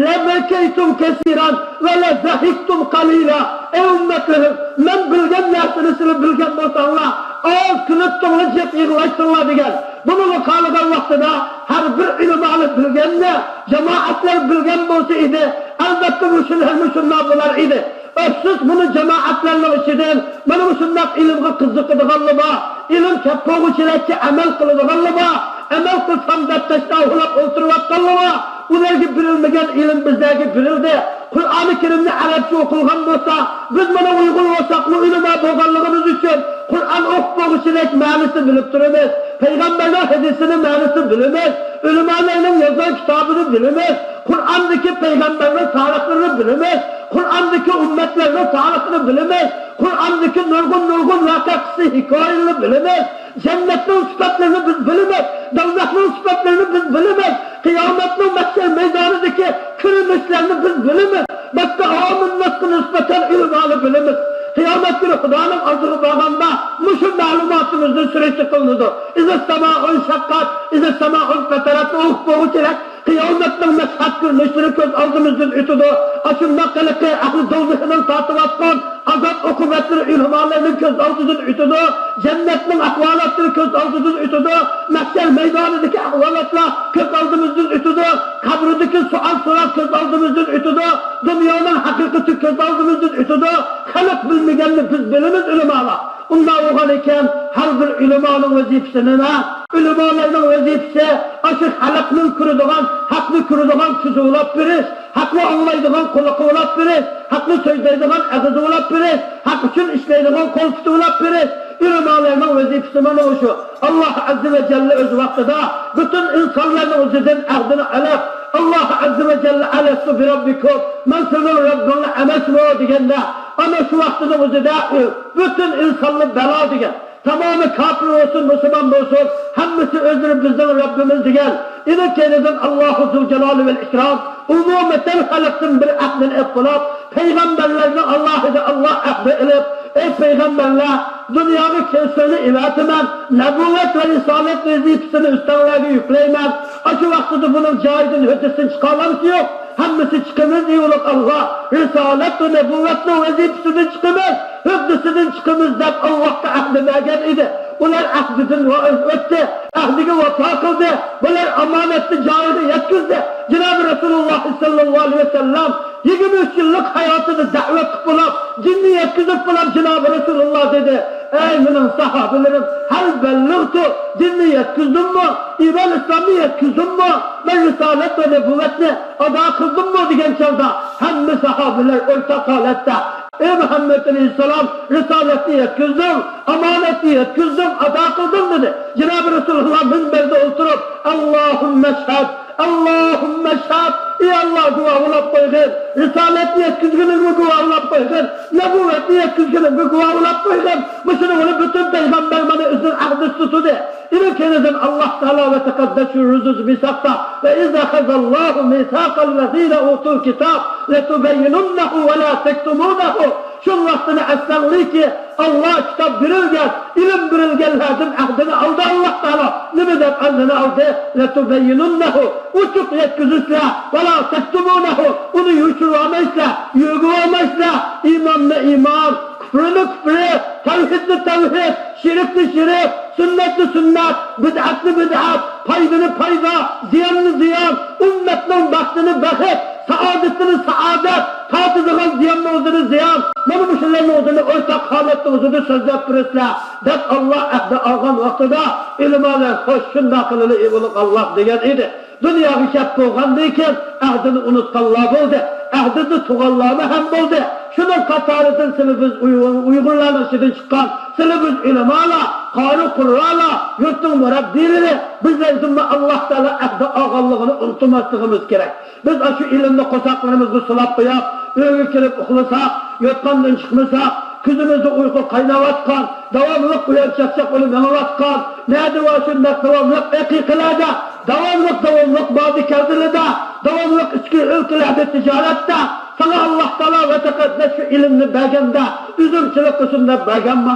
لبكيتم كثيرا ولضحكتم قليلا. ئەي ئۈممەتلىرىم، مەن بىلگەن نەرسىنى سىلەر بىلگەن بولساڭلار، ئاز كۈلۈپ توڭلىشىپ يىغلاشسىڭلار دېگەن. بۇنىڭغا قارىغان ۋاقتىدا ھەر بىر ئۆلىمالار بىلگەننى، جامائەتلەر بىلگەن بولسا ئىدى، ئەلۋەتتە مۇشۇلارمۇ شۇنداق بولار ئىدى. ئەپسۇس، بۇنى جامائەتلەرنىڭ ئىچىدىن مانا مۇشۇنداق ئىلىمغا قىزىقىدىغانلار بار، ئىلىم كەپ بولغۇچىلەرچە ئەمەل قىلىدىغانلار بار، ئەمەل قىلسام دەپ تەشناۋۇلاپ ئولتۇرۇۋاتقانلار بار. ئۇلارغا بېرىلمىگەن ئىلىم بىزلەرگە بېرىلدى. قۇرئانى كەرىمنى ئەرەبچە ئوقۇلغان بولسا، بىز مانا ئۇيغۇر بولساقمۇ ئۆلىما بولغانلىقىمىز ئۈچۈن قۇرئان ئوقۇپ بولغۇچىدەك مەنىسىنى بىلىپ تۇرىمىز. پەيغەمبەرنىڭ ھەدىسىنى مەنىسىنى بىلىمىز. ئۆلىمالارنىڭ يازغان كىتابىنى بىلىمىز. قۇرئاندىكى پەيغەمبەرنىڭ تارىخلىرىنى بىلىمىز. قۇرئاندىكى ئۈممەتلەرنىڭ تارىخىنى بىلىمىز. قۇرئاندىكى نۇرغۇن، نۇرغۇن ۋەقە، قىسسە، ھېكايىلەرنى بىلىمىز. جەننەتنىڭ سۈپەتلىرىنى بىز بىلىمىز. دوزاخنىڭ سۈپەتلىرىنى بىز بىلىمىز. قىيامەتنىڭ مەھشەر مەيدانىدىكى كۆرۈنۈشلەرنى بىز بىلىمىز. باشقا ئاۋامىنناسقا نىسبەتەن ئۆلىمانى بىلىمىز. قىيامەت كۈنى خۇدانىڭ ئالدىغا بارغاندا مۇشۇ مەلۇماتىمىزدىن سۈرۈشتە قىلىنىدۇ. ئىزا سامائۇن شەققەت، ئىزا سامائۇن فەتەرەت ئوقۇپ بولغۇچىلەر قىيامەتنىڭ مەشھەت كۆرۈنۈشلىرى كۆز ئالدىمىزدىن ئۆتىدۇ. ئاشۇنداق ھېلىقى ئەھلى دوزىخىنىڭ تارتىۋاتقان ئازاب ئوقۇبەتلىرى ئۆلىمالارنىڭ كۆز ئالدىدىن ئۆتىدۇ. جەننەتنىڭ ئەھۋالاتلىرى كۆز ئالدىدىن ئۆتىدۇ. مەھشەر مەيدانىدىكى ئەھۋالاتلار كۆز ئالدىمىزدىن ئۆتىدۇ. قەبرىدىكى سوئال-سوراق كۆز ئالدىمىزدىن ئۆتىدۇ. دۇنيانىڭ ھەقىقىتى كۆز ئالدىمىزدىن ئۆتىدۇ. خەلق بىلمىگەننى بىز بىلىمىز، ئۆلىمالار. ئۇنداق بولغان ئىكەن، ھەر بىر ئۆلىمانىڭ ۋەزىپىسى نېمە؟ ئۆلىمالارنىڭ ۋەزىپىسى ئاشۇ خەلقنىڭ كۆرىدىغان، ھەقنى كۆرىدىغان كۆزى بولاپ بېرىش، ھەقنى ئاڭلايدىغان قۇلىقى بولاپ بېرىش، ھەقنى سۆزلەيدىغان ئېغىزى بولاپ بېرىش، ھەق ئۈچۈن ئىشلەيدىغان قول پۇتى بولاپ بېرىش. ئۆلىمالارنىڭ ۋەزىپىسى مانا شۇ. ئاللا ئەززە ۋە جەللە ئۆز ۋاقتىدا پۈتۈن ئىنسانلارنىڭ ئۆزىدىن ئەھدىنى ئېلىپ، ئاللا ئەززە ۋە جەللە، ئەلەستۇ بىرەببىكۇم، مەن سىزنىڭ رەببىڭلار ئەمەسمۇ دېگەندە، ئەنە شۇ ۋاقتىنىڭ ئۆزىدە ئۆ-، پۈتۈن ئىنسانلار بەلا دېگەن. تامامى كاپىر بولسۇن، مۇسۇلمان بولسۇن، ھەممىسى ئۆزلىرى بىزنىڭ رەببىمىز دېگەن. ئىنى كەينىدىن ئاللاھۇ زۇلجالالى ۋەل ئىكرام ئومۇمەن خەلقتىن بىر ئەھدىنى ئېلىپ بولۇپ، پەيغەمبەرلەرنىڭ ئاللاھىدىن ئاللا ئەھدى ئېلىپ، ئەي پەيغەمبەرلەر، دۇنياغا كېلىشىڭلارنى ئېۋەتىمەن، نەبۇۋۋەت ۋە رىسالەت ۋەزىپىسىنى ئۈستەڭلارگە يۈكلەيمەن. ئاشۇ ۋاقتىدا بۇنىڭ جايىدىن ھۆددىسىدىن چىقالامسىز يوق؟ ھەممىسى چىقىمىز، ئى ئۇلۇغ ئاللا، رىسالەت ۋە نەبۇۋۋەتنىڭ ۋەزىپىسىدىن چىقىمىز، ھۆددىسىدىن چىقىمىز دەپ ئاللاھقا ئەھدى بەرگەن ئىدى. ئۇلار ئەھدىدىن ۋاز ئۆتتى، ئەھدىگە ۋاپا قىلدى، بۇلار ئامانەتنى جايىدا يەتكۈزدى. جانابى رەسۇلۇللاھ سەللەللاھۇ ئەلەيھى ۋەسەللەم يىگىرمە ئۈچ يىللىق ھاياتىدا دەۋەت قىلىپ بولۇپ، دىننى يەتكۈزۈپ بولۇپ، جانابى رەسۇلۇللاھ دېدى، ئەي مېنىڭ ساھابىلىرىم، ھەل بەللىغتۇ، دىننى يەتكۈزدۈممۇ؟ ئىمان ئىسلامنى يەتكۈزدۈممۇ؟ مەن رىسالەت ۋە نەبۇۋۋەتنى ئادا قىلدىممۇ؟ دېگەن چاغدا ھەممە ساھابىلەر ئورتاق ھالەتتە، ئەي مۇھەممەد ئەلەيھىسسالام، رىسالەتنى يەتكۈزدۈڭ، ئامانەتنى يەتكۈزدۈڭ، ئادا قىلدىڭ، دېدى. جانابى رەسۇلۇللاھ مىنبەردە ئولتۇرۇپ، ئاللاھۇممە شھەد، ئاللاھۇممە شھەد، ئى ئاللا، گۇۋاھلاپ قويغىن، رىسالەتنى يەتكۈزگىنىڭگە گۇۋاھلاپ قويغىن، نەبۇۋۋەتنى يەتكۈزگىنىڭگە گۇۋاھلاپ قويغىن. مۇشۇنى بۇنى پۈتۈن پەيغەمبەر مانا ئۆزىنىڭ ئەھدىسى تۇتىدۇ. ئىنى كەينىدىن ئاللا تائالا ۋە تەقەددەس شۇ رۇزۇز مىساقتا، ۋە ئىز ئەخەزەللاھۇ مىساقەللەزىنە ئۇتۇل كىتاب لەتۇبەييىنۇننەھۇ ۋە لا تەكتۇمۇنەھۇ. شۇ ۋاقتىنى ئەسلەڭلىكى، ئاللا كىتاب بېرىلگەن، ئىلىم بېرىلگەنلەردىن ئەھدىنى ئالدى ئاللا تائالا. نېمە دەپ ئەھدىنى ئالدى؟ لەتۇبەييىنۇننەھۇ، ئوچۇق يەتكۈزىسىلەر، ۋە لا تەكتۇمۇنەھۇ، ئۇنى يوشۇرۇۋالمايسىلەر، يۆگىۋالمايسىلەر. ئىماننى ئىمان، كۇفرىنى كۇفرى، تەۋھىدنى تەۋھىد، شىركنى شىرك، سۈننەتنى سۈننەت، بىدئەتنى بىدئەت، پايدىنى پايدا، زىياننى زىيان، ئۈممەتنىڭ بەختىنى بەخت، سائادىتىنى سائادەت، تارتىدىغان زىياننىڭ ئۆزىنى زىيان. مانا مۇشۇلارنىڭ ئۆزىنى ئورتاق ھالەتنىڭ ئۆزىدە سۆزلەپ بېرىسىلەر، دەپ ئاللا ئەھدى ئالغان ۋاقتىدا ئۆلىمالار، خوش، شۇنداق قىلىلى، ئى ئۇلۇغ ئاللا، دېگەن ئىدى. دۇنياغا كەپ بولغاندىن كېيىن ئەھدىنى ئۇنتقانلار بولدى، ئەھدىدە تۇغانلارمۇ ھەم بولدى. شۇنىڭ قاتارىدىن سىلى بىز ئۇيغۇر، ئۇيغۇرلارنىڭ ئىچىدىن چىققان، سىلى بىز ئۆلىمالار، قارى قۇررالار، يۇرتنىڭ مۇرەببىيلىرى، بىزلەردىنمۇ ئاللا تائالا ئەھدى ئالغانلىقىنى ئۇنتۇماسلىقىمىز كېرەك. بىز ئاشۇ ئىلىمنى قورساقلىرىمىزغا سولاپ قويۇپ، ئۆيگە كىرىپ ئۇخلىساق، يوتقاندىن چىقمىساق، كۆزىمىزدە ئۇيقۇ قايناۋاتقان، داۋاملىق ئۇيان چاقچاق بىلەن مېڭىۋاتقان، نەدە بار شۇنداق داۋاملىق ئەقىقىلەردە، داۋاملىق، داۋاملىق بادىكەردىلىدە، داۋاملىق ئىچكى ئۆلكىلەردە تىجارەتتە، ساڭا ئاللا تائالا ۋە پەقەت شۇ ئىلىمنى بەرگەندە ئۈزۈمچىلىك قىلسۇن دەپ بەرگەنما؟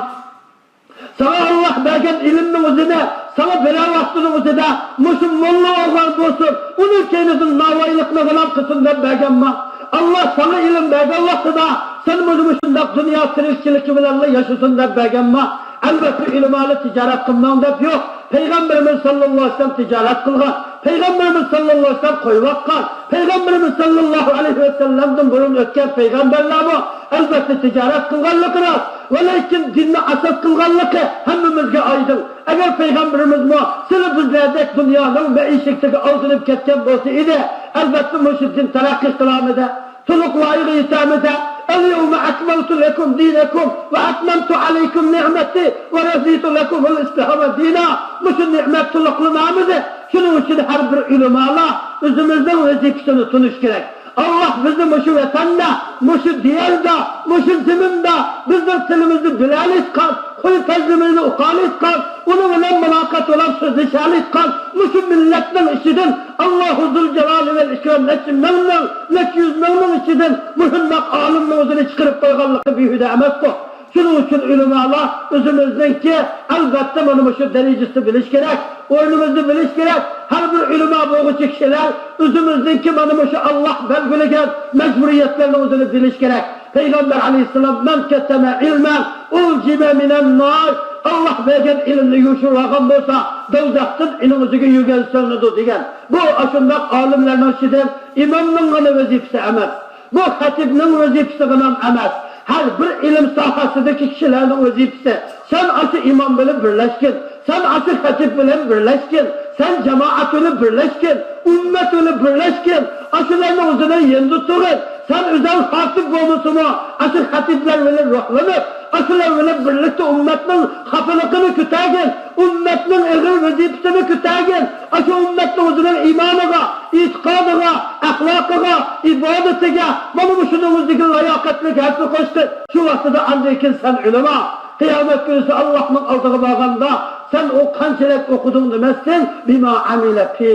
ساڭا ئاللا بەرگەن ئىلىمنىڭ ئۆزىنى، ساڭا بىرەر ۋاقتىنىڭ ئۆزىدە مۇشۇ موللا بولغان بولسۇن، ئۇنىڭ كەينىدىن ناۋايىلىقنى غۇلام قىلسۇن دەپ بەرگەنما؟ ئاللا ساڭا ئىلىم بەرگەن ۋاقتىدا سەن مانا مۇشۇنداق دۇنيا تىرىكچىلىكى بىلەنلا ياشىسۇن دەپ بەرگەنما؟ ئەلۋەتتە، ئۆلىمالار تىجارەت قىلماڭ دەپ يوق. پەيغەمبىرىمىز ساللاللاھۇ ئەلەيھى ۋەسەللەم تىجارەت قىلغان. پەيغەمبىرىمىز ساللاللاھۇ ئەلەيھى ۋەسەللەم قويۇۋاتقان. پەيغەمبىرىمىز ساللاللاھۇ ئەلەيھى ۋەسەللەمدىن بۇرۇن ئۆتكەن پەيغەمبەرلەرمۇ ئەلۋەتتە تىجارەت قىلغانلىقى راست. ۋەلەكىن دىننى ئاساس قىلغانلىقى ھەممىمىزگە ئايدىڭ. ئەگەر پەيغەمبىرىمىزمۇ سىلى بىزلەردەك دۇنيانىڭ مەئىشىتىگە ئالدىنىپ كەتكەن بولسا ئىدى، ئەلۋەتتە مۇشۇ دىن تەرەققىي قىلالمىدى. تولۇق لايىغا يېتەلمىدى. اليوم أكملت لكم دينكم وأتممت عليكم نعمتي ورضيت لكم الإسلام دينا. مۇشۇ نېمەت تولۇقلىنالمىدى. شۇنىڭ ئۈچۈن ھەر بىر ئۆلىمالار ئۆزىمىزنىڭ ۋەزىپىسىنى تونۇش كېرەك. ئاللا بىزنى مۇشۇ ۋەتەندە، مۇشۇ دىياردا، مۇشۇ زېمىندا بىزنىڭ تىلىمىزنى بىلەلىسىكەن، خۇي پەزلىمىزنى ئۇقالىسىكەن، ئۇنىڭ بىلەن مۇلاقات بولۇپ سۆزلىشەلىسىكەن، مۇشۇ مىللەتنىڭ ئىچىدىن ئاللاھۇ زۇل جالالى ۋەل ئىكرام نەچچە مىڭنىڭ، نەچچە يۈز مىڭنىڭ ئىچىدىن مۇشۇنداق ئالىمنىڭ ئۆزىنى چىقىرىپ قويغانلىقى بىھۇدە ئەمەسقۇ؟ شۇنىڭ ئۈچۈن ئۆلىمالار ئۆزىمىزنىڭكى، ئەلۋەتتە، مانا مۇشۇ دەرىجىسىنى بىلىش كېرەك، ئورنىمىزنى بىلىش كېرەك. ھەر بىر ئۆلىما بولغۇچى كىشىلەر ئۆزىمىزنىڭكى مانا مۇشۇ ئاللا بەلگىلىگەن مەجبۇرىيەتلەرنىڭ ئۆزىنى بىلىش كېرەك. پەيغەمبەر ئەلەيھىسسالام، مەن كەتەمە ئىلمەن ئۇلجىمە مىنەن نار، ئاللا بەرگەن ئىلىمنى يوشۇرۇۋالغان بولسا، دوزاختىن ئېنىڭ ئۆزىگە يۆگەن سېلىنىدۇ، دېگەن. بۇ ئاشۇنداق ئالىملەرنىڭ ئىچىدىن ئىمامنىڭغىنا ۋەزىپىسى ئەمەس. بۇ خەتىپنىڭ ۋەزىپىسىغىنام ئەمەس. ھەر بىر ئىلىم ساھەسىدىكى كىشىلەرنىڭ ۋەزىپىسى. سەن ئاشۇ ئىمام بىلەن بىرلەشكىن. سەن ئاشۇ خەتىپ بىلەن بىرلەشكىن. سەن جامائەت بىلەن بىرلەشكىن. ئۈممەت بىلەن بىرلەشكىن. ئاشۇلارنىڭ ئۆزىنىڭ يېنىدا تۇرغىن. سەن ئۆزۈڭ خاتىپ بولمىسىمۇ، ئاشۇ خەتىپلەر بىلەن روھلىنىپ، ئاشۇلار بىلەن بىرلىكتە ئۈممەتنىڭ خاپىلىقىنى كۆتەرگىن. ئۈممەتنىڭ ئېغىر ۋەزىپىسىنى كۆتەرگىن. ئاشۇ ئۈممەتنىڭ ئۆزىنىڭ ئىمانىغا، ئېتىقادىغا، ئەخلاقىغا، ئىبادىتىگە، مانا مۇشۇنىڭ ئۆزىگە لاياقەتلىك ھەسسە قوشتى. شۇ ۋاقتىدا ئاندىن كېيىن سەن ئۆلىما. قىيامەت كۈنىسى ئاللاھنىڭ ئالدىغا بارغاندا، سەن ئۇ قانچىلىك ئوقۇدۇڭ دېمەستىن، بىما ئەمىلە فى.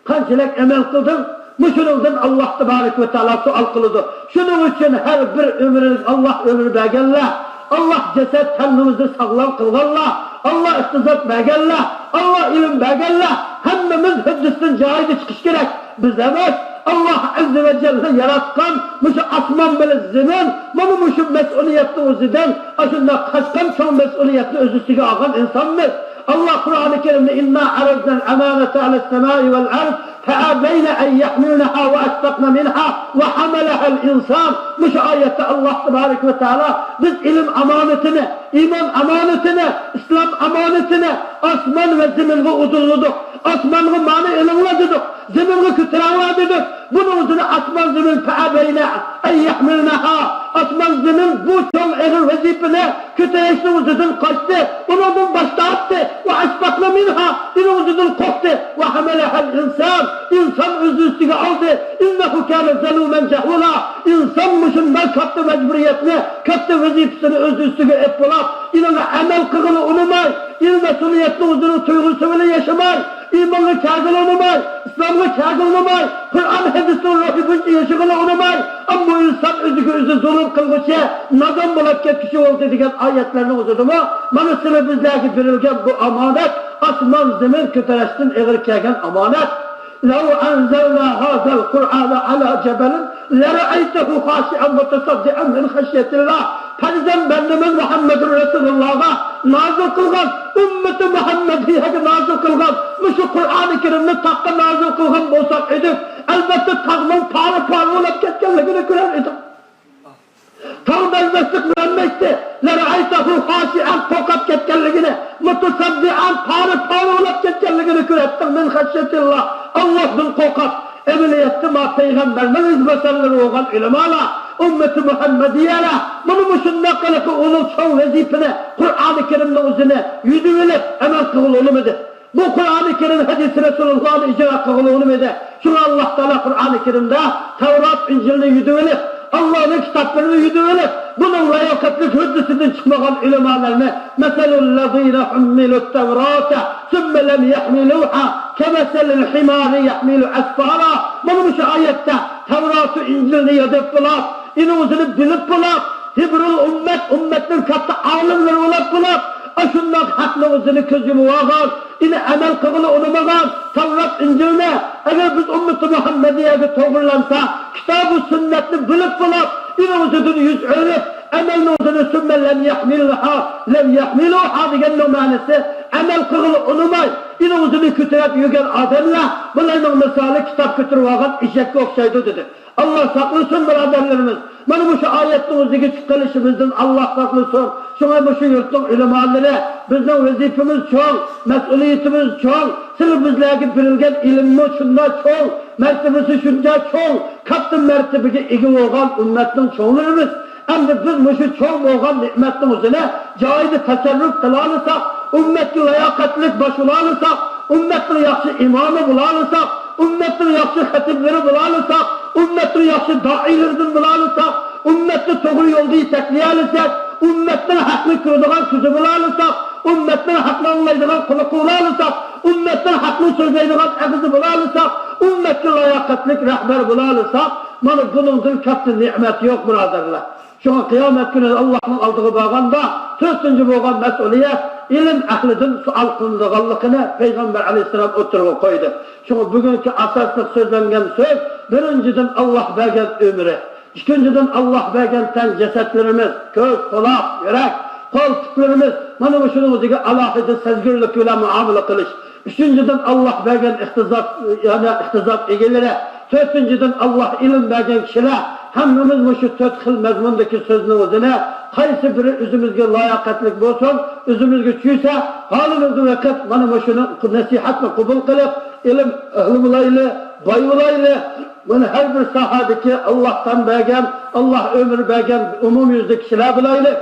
قانچىلىك ئەمەل قىلدىڭ؟ مۇشۇنىڭدىن ئاللا تەبارەك ۋە تائالا سوئال قىلىدۇ. شۇنىڭ ئۈچۈن ھەر بىر ئۆمرىنى، ئاللا ئۆمۈر بەرگەنلەر، ئاللا جەسەت تەنىمىزنى ساغلام قىلغانلار، ئاللا ئىقتىساد بەرگەنلەر، ئاللا ئىلىم بەرگەنلەر، ھەممىمىز ھۆددىسىدىن جايىدا چىقىش كېرەك. بىز ئەمەس، ئاللا ئەززە ۋە جەللە ياراتقان مۇشۇ ئاسمان بىلەن زېمىن، مانا مۇشۇ مەسئۇلىيەتنى ئۆزىدىن، ئاشۇنداق قاچقان چوڭ مەسئۇلىيەتنى ئۆز ئۈستىگە ئالغان ئىنسانمىز. ئاللا قۇرئانى كەرىمدە، إنا عرضنا الأمانة على السماوات والأرض فأبين أن يحملنها وأشفقن منها وحملها الإنسان. مۇشۇ ئايەتتە ئاللا تەبارەك ۋە تائالا بىز ئىلىم ئامانىتىنى، ئىمان ئامانىتىنى، ئىسلام ئامانىتىنى، ئاسمان ۋە زېمىنغا ئۇدۇللىدۇق. ئاسمانغا مانى ئېلىڭلار دېدۇق. زېمىنغا كۆتۈرۈڭلار دېدۇق. بۇنىڭ ئۈچۈن ئاسمان زېمىن فەئەبەينە ئەن يەھمىلنەھا. ئاسمان زېمىن بۇ چوڭ ئېغىر ۋەزىپىنى كۆتۈرۈشنىڭ ئۆزىدىن قاچتى، ئۇنىڭدىن باش تارتتى. ۋە ئەشفەقنە مىنھا، ئۇنىڭ ئۆزىدىن قورقتى. ۋە ھەمەلەھەل ئىنسان، ئىنسان ئۆز ئۈستىگە ئالدى. ئىننەھۇ كانە زەلۇمەن جەھۇلا. ئىنسان مۇشۇنداق كاتتا مەجبۇرىيەتنى، كاتتا ۋەزىپىسىنى ئۆز ئۈستىگە ئېلىپ بولاپ، ئېنىڭغا ئەمەل قىلغىلى ئۇنىماي، ئېنىڭ مەسئۇلىيەتنىڭ ئۆزىنىڭ تۇيغۇسى بىلەن ياشىماي، ئىمانغا كەلگىلى ئۇنىماي، ئىسلامغا كەلگىلى ئۇنىماي، قۇرئان ھەدىسنىڭ روھى بويىچە ياشىغىلى ئۇنىماي، ئەمما ئىنسان ئۆزىگە ئۆزى زۇلۇم قىلغۇچى، نادان بولاپ كەتكۈچى بولدى دېگەن ئايەتلەرنىڭ ئۆزىدىمۇ مانا سىلى بىزلەرگە بېرىلگەن بۇ ئامانەت، ئاسمان زېمىن كۆتۈرۈشتىن ئېغىر كەلگەن ئامانەت. لو أنزلنا هذا القرآن على جبل لرأيته خاشعا متصدعا من خشية الله. پەرزەنت بەندىمىز مۇھەممەدۇر رەسۇلۇللاغا نازىل قىلغان، ئۈممىتى مۇھەممەدىيەگە نازىل قىلغان مۇشۇ قۇرئانى كەرىمنى تاغقا نازىل قىلغان بولساق ئىدۇق، ئەلۋەتتە تاغنىڭ پارە-پارە بولۇپ كەتكەنلىكىنى كۆرەر ئىدۇق. تاغ بەزمەسلىك بىلەن خشية الله، ئاللاھتىن قورقۇپ، ئەمەلىيەتتە ما پەيغەمبەرنىڭ ئىزباسارلىرى بولغان ئۆلىمالار، ئۈممىتى مۇھەممەدىيەلەر، مانا مۇشۇنداق قىلىپ ئۇلۇغ چوڭ ۋەزىپىنى، قۇرئانى كەرىمنىڭ ئۆزىنى يۈدۈۋېلىپ ئەمەل قىلغىلى بولمىدى. بۇ قۇرئانى كەرىم، ھەدىسى رەسۇلۇللاھنى ئىجرا قىلغىلى بولمىدى. شۇڭا ئاللاھ تائالا قۇرئانى كەرىمدە تەۋرات، ئىنجىلنى يۈدۈۋېلىپ، ئاللاھنىڭ كىتابلىرىنى يۈدۈۋېلىپ، بۇنىڭ لاياقەتلىك ھۆددىسىدىن چىقمىغان ئۆلىمالارنى، مثل الذين حملوا التوراة ثم لم يحملوها كمثل الحمار يحمل أسفارا. مانا مۇشۇ ئايەتتە تەۋراتۇ ئىنجىلنى ياداپ بولاپ، ئېنى ئۆزىنى بىلىپ بولاپ، ھىبرۇل ئۈممەت، ئۈممەتنىڭ كاتتا ئالىملىرى بولاپ بولاپ، ئاشۇنداق ھەقنىڭ ئۆزىنى كۆز يۇمۇۋالغان، ئېنى ئەمەل قىلغىلى ئۇنىمىغان تەۋرات، ئىنجىلنى، ئەگەر بىز ئۈممىتى مۇھەممەدىيەگە توغرىلانسا، كىتابۇ سۈننەتنى بىلىپ بولاپ، ئېنى ئۆزىدىن يۈز ئۆرۈپ، ئەمەلنىڭ ئۆزىنى سۈممە لەم يەھمىلھا، لەم يەھمىلۇھا دېگەننىڭ مەنىسى، ئەمەل قىلغىلى ئۇنىماي، ئېنى ئۆزىنى كۆتۈرۈپ يۈرگەن ئادەملەر، بۇلارنىڭ مىسالى كىتاب كۆتۈرۈۋالغان ئېشەككە ئوخشايدۇ، دېدى. ئاللاھ ساقلىسۇن، بۇرادەرلىرىمىز. مانا مۇشۇ ئايەتنىڭ ئۆزىگە چۈشۈپ قېلىشىمىزدىن ئاللاھ ساقلىسۇن. شۇڭا مۇشۇ يۇرتنىڭ ئۆلىمالىرى، بىزنىڭ ۋەزىپىمىز چوڭ، مەسئۇلىيىتىمىز چوڭ. سىلى بىزلەرگە بېرىلگەن ئىلىممۇ شۇنداق چوڭ، مەرتىۋىسى شۇنچە چوڭ، كاتتا مەرتىۋىگە ئىگە بولغان ئۈممەتنىڭ چوڭلىرىمىز. ئەمدى بىز مۇشۇ چوڭ بولغان نېمەتنىڭ ئۆزىنى جايىدا تەسەررۇپ قىلالىساق، ئۈممەتكە لاياقەتلىك باشلىيالىساق، ئۈممەتنىڭ ياخشى ئىمامى بولالىساق، ئۈممەتنىڭ ياخشى خەتىپلىرى بولالىساق، ئۈممەتنىڭ ياخشى دائىيلىرىدىن بولالىساق، ئۈممەتنى توغرا يولدا يېتەكلىيەلىسەك، ئۈممەتنىڭ ھەقنى كۆرىدىغان كۆزى بولالىساق، ئۈممەتنىڭ ھەقنى ئاڭلايدىغان قۇلىقى بولالىساق، ئۈممەتنىڭ ھەقنى سۆزلەيدىغان ئېغىزى بولالىساق، ئۈممەتكە لاياقەتلىك رەھبەر بولالىساق، مانا بۇنىڭدىن كاتتا نېمەت يوق، بۇرادەرلەر. شۇڭا قىيامەت كۈنى ئاللاھنىڭ ئالدىغا بارغاندا، تۆتىنچى بولغان مەسئۇلىيەت ئىلىم ئەھلىدىن سوئال قىلىنىدىغانلىقىنى پەيغەمبەر ئەلەيھىسسالام ئوتتۇرىغا قويدى. شۇڭا بۈگۈنكى ئاساسلىق سۆزلەنگەن سۆز، بىرىنچىدىن، ئاللاھ بەرگەن ئۆمرى، ئىككىنچىدىن، ئاللاھ بەرگەن تەن جەسەتلىرىمىز، كۆز، قۇلاق، يۈرەك، قول، پۇتلىرىمىز، مانا مۇشۇنىڭ ئۆزىگە ئالاھىدە سەزگۈرلۈك بىلەن مۇئامىلە قىلىش. ئۈچىنچىدىن، ئاللاھ بەرگەن ئىقتىساد، يەنى ئىقتىساد ئىگىلىرى. تۆتىنچىدىن، ئاللاھ ئىلىم بەرگەن كىشىلەر. ھەممىمىز مۇشۇ تۆت خىل مەزمۇندىكى سۆزنىڭ ئۆزىنى، قايسى بىرى ئۆزىمىزگە لاياقەتلىك بولسۇن، ئۆزىمىزگە چۈشسە، ھالىمىزنى بېقىپ، مانا مۇشۇنى، نەسىھەتنى قوبۇل قىلىپ، ئىلىم ئەھلى بولايلى، باي بولايلى. مانا ھەر بىر ساھەدىكى ئاللاھتىن بەرگەن، ئاللاھ ئۆمۈر بەرگەن ئومۇميۈزلۈك كىشىلەر بولايلى.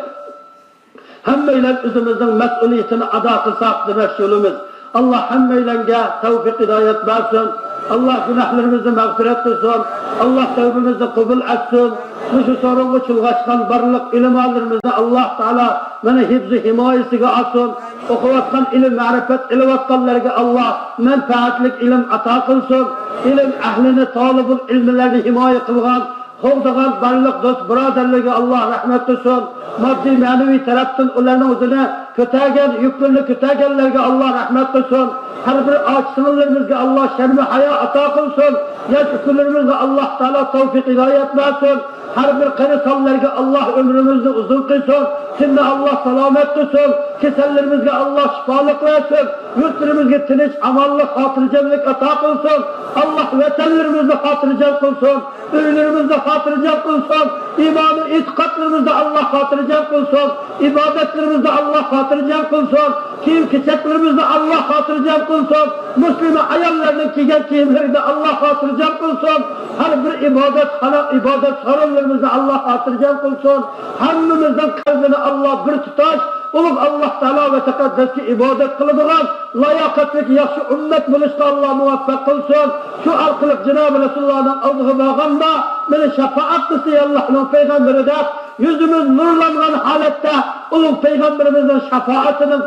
ھەممەيلەن ئۆزىمىزنىڭ مەسئۇلىيىتىنى ئادا قىلساق دېمەكچى يولىمىز. ئاللاھ ھەممەيلەنگە تەۋپىق ھىدايەت بەرسۇن. ئاللاھ گۇناھلىرىمىزنى مەغپىرەت قىلسۇن. ئاللاھ تەۋبىمىزنى قوبۇل ئەتسۇن. مۇشۇ سورۇنغا چۇلغاشقان بارلىق ئۆلىمالىرىمىزنى ئاللاھ تائالا مانا ھىپزۇ ھىمايىسىگە ئالسۇن. ئوقۇۋاتقان ئىلىم مەرىپەت ئېلىۋاتقانلارغا ئاللاھ مەنپەئەتلىك ئىلىم ئاتا قىلسۇن. ئىلىم ئەھلىنى، تالىبۇل ئىلملەرنى ھىمايە قىلغان، قوغدىغان بارلىق دوست بۇرادەرلەرگە ئاللاھ رەھمەت قىلسۇن. ماددىي مەنىۋى تەرەپتىن ئۇلارنىڭ ئۆزىنى كۆتەرگەن، يۈكلىرىنى كۆتەرگەنلەرگە ئاللاھ رەھمەت قىلسۇن. ھەر بىر ئاچا سىڭىللىرىمىزگە ئاللاھ شەرمى ھايا ئاتا قىلسۇن. ياش ئۆكۈنلىرىمىزگە ئاللاھ تائالا تەۋپىق ھىدايەت بەرسۇن. ھەر بىر قېرى سانلارغا ئاللاھ ئۆمرىمىزنى ئۇزۇن قىلسۇن. سىلىنى ئاللاھ سالامەت قىلسۇن. كېسەللىرىمىزگە ئاللاھ شىپالىق بەرسۇن. يۇرتلىرىمىزگە تىنچ، ئامانلىق، خاتىرجەملىك ئاتا قىلسۇن. ئاللاھ ۋەتەنلىرىمىزنى خاتىرجەم قىلسۇن. ئۆيلىرىمىزنى خاتىرجەم قىلسۇن. ئىمانىي ئېتىقادلىرىمىزنى ئاللاھ خاتىرجەم قىلسۇن. ئىبادەتلىرىمىزنى ئاللاھ خاتىرجەم قىلسۇن. كىيىم-كېچەكلىرىمىزنى ئاللاھ خاتىرجەم قىلسۇن. مۇسلىمە ئاياللارنىڭ كىيگەن كىيىملىرىنى ئاللاھ خاتىرجەم قىلسۇن. ھەر بىر ئىبادەتخانا، ئىبادەت سالونلىرىمىزنى ئاللاھ خاتىرجەم قىلسۇن. ھەممىمىزنىڭ قەلبىنى ئاللاھ بىر تۇتاش، ئۇلۇغ ئاللاھ تائالا ۋە تەقەددەسكە ئىبادەت قىلىدىغان لاياقەتلىك ياخشى ئۈممەت بولۇشقا ئاللاھ مۇۋەپپەق قىلسۇن. شۇ ئارقىلىق جانابى رەسۇلۇللاھنىڭ ئالدىغا بارغاندا، مېنى شاپائەت قىلسا، ئەي ئاللاھنىڭ پەيغەمبىرى دەپ، يۈزىمىز نۇرلانغان ھالەتتە ئۇلۇغ پەيغەمبىرىمىزنىڭ شاپائىتىنى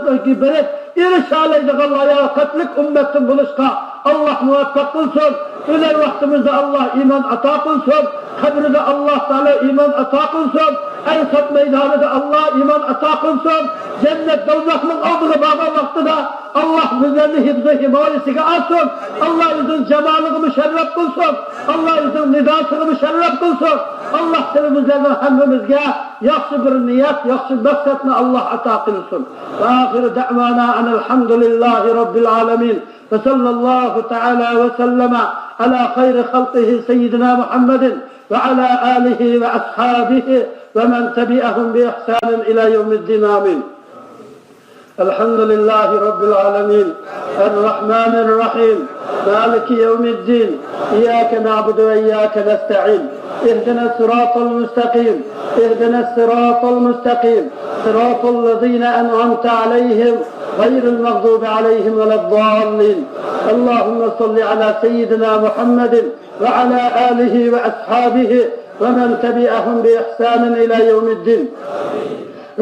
بېرىپ ئېرىشەلەيدىغان لاياقەتلىك ئۈممەتتىن بولۇشقا ئاللاھ مۇۋەپپەق قىلسۇن. ئۆلەر ۋاقتىمىزدا ئاللاھ ئىمان ئاتا قىلسۇن. قەبرىدە ئاللاھ تائالا ئىمان ئاتا قىلسۇن. ئەرسات مەيدانىدا ئاللاھ ئىمان ئاتا قىلسۇن. جەننەت دوزاخنىڭ ئالدىغا بارغان ۋاقتىدا ئاللاھ بىزلەرنى ھىپزۇ ھىمايىسىگە ئالسۇن. ئاللاھ ئۆزىنىڭ جامالىغا مۇشەررەپ قىلسۇن. ئاللاھ ئۆزىنىڭ نىداسىغا مۇشەررەپ قىلسۇن. ئاللاھ سىلى بىزلەرنىڭ ھەممىمىزگە ياخشى بىر نىيەت، ياخشى مەقسەتنى ئاللاھ ئاتا قىلسۇن. وآخر دعوانا أن الحمد لله رب العالمين. وصلى الله تعالى وسلم على خير خلقه سيدنا محمد وعلى آله وأصحابه ومن تبعهم بإحسان إلى يوم الدين. آمين. الحمد لله رب العالمين، الرحمن الرحيم، مالك يوم الدين، إياك نعبد وإياك نستعين، اهدنا الصراط المستقيم، اهدنا الصراط المستقيم، صراط الذين أنعمت عليهم غير المغضوب عليهم ولا الضالين. اللهم صل على سيدنا محمد وعلى آله وأصحابه ومن تبعهم بإحسان إلى يوم الدين.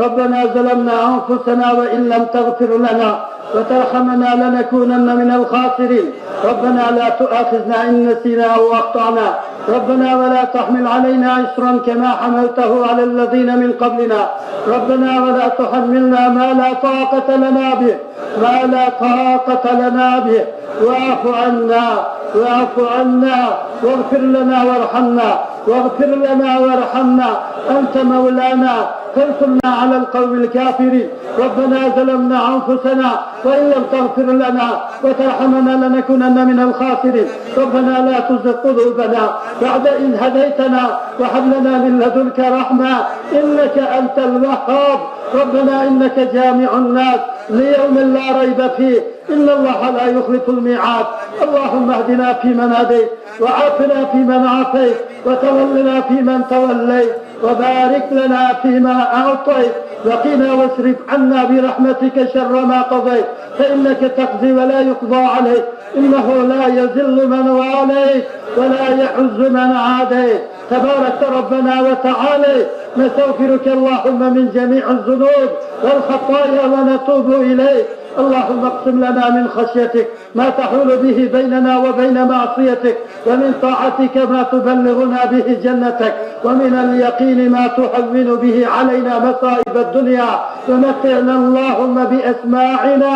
ربنا ظلمنا أنفسنا وإن لم تغفر لنا وترحمنا لنكونن من الخاسرين. ربنا لا تؤاخذنا إن نسينا أو أخطأنا. ربنا ولا تحمل علينا إصرا كما حملته على الذين من قبلنا. ربنا ولا تحملنا ما لا طاقة لنا به، ما لا طاقة لنا به. واعف عنا، واعف عنا، واغفر لنا وارحمنا، واغفر لنا وارحمنا، أنت مولانا فانصرنا على القوم الكافرين. ربنا ظلمنا أنفسنا وإن لم تغفر لنا وترحمنا لنكونن من الخاسرين. ربنا لا تزغ قلوبنا بعد إذ هديتنا وهب لنا من لدنك رحمة إنك أنت الوهاب. ربنا إنك جامع الناس ليوم لا ريب فيه إن الله لا يخلف الميعاد. اللهم اهدنا فيمن هديت وعافنا فيمن عافيت وتولنا فيمن توليت وبارك لنا فيما أعطيت وقنا واصرف عنا برحمتك شر ما قضيت فإنك تقضي ولا يقضى عليك إنه لا يذل من واليت ولا يعز من عاديت. تباركت ربنا وتعاليت. نستغفرك اللهم من جميع الذنوب والخطايا ونتوب إليك. اللهم اقسم لنا من خشيتك ما تحول به بيننا وبين معصيتك، ومن طاعتك ما تبلغنا به جنتك، ومن اليقين ما تهون به علينا مصائب الدنيا، ومتعنا اللهم بأسماعنا